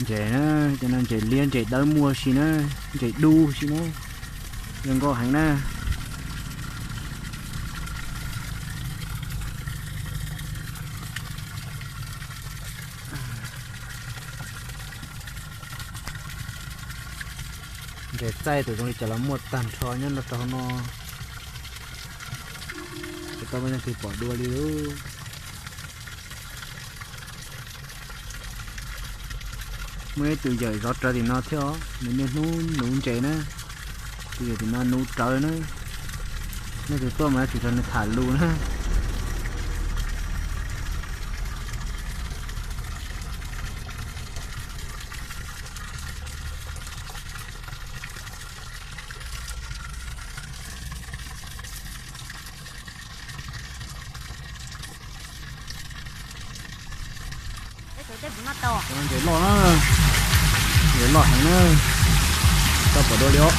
Ntses na, cov no ntses liab ntses dawb muaj si na, ntses dub si na, zoo nkauj heev na. Ntses txaij tus zoo li cas los muaj tag nrho nyob rau hauv no. Tsis tau muaj leej twg pom dua li lauj. Muaj ib tus yawm zov rawv tim no thiab os, nws niaj hnub nuv ntses na. Tus yawm tim no nuv rawv na. Nej tus tuaj mas tsis rau nws tham lus na. Ntses loj na, ntses loj heev na, tsis tau pom dua li os.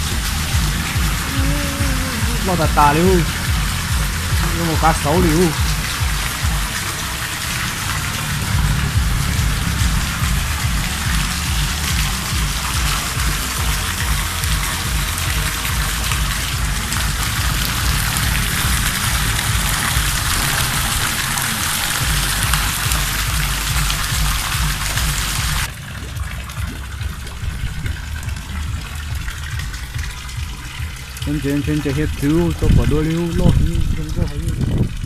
Loj tas tas li ub, zoo mus kav xauv li ub. Ntses, ntses, ntses hiav txwv tau pom dua li ub, loj heev, zoo nkauj heev.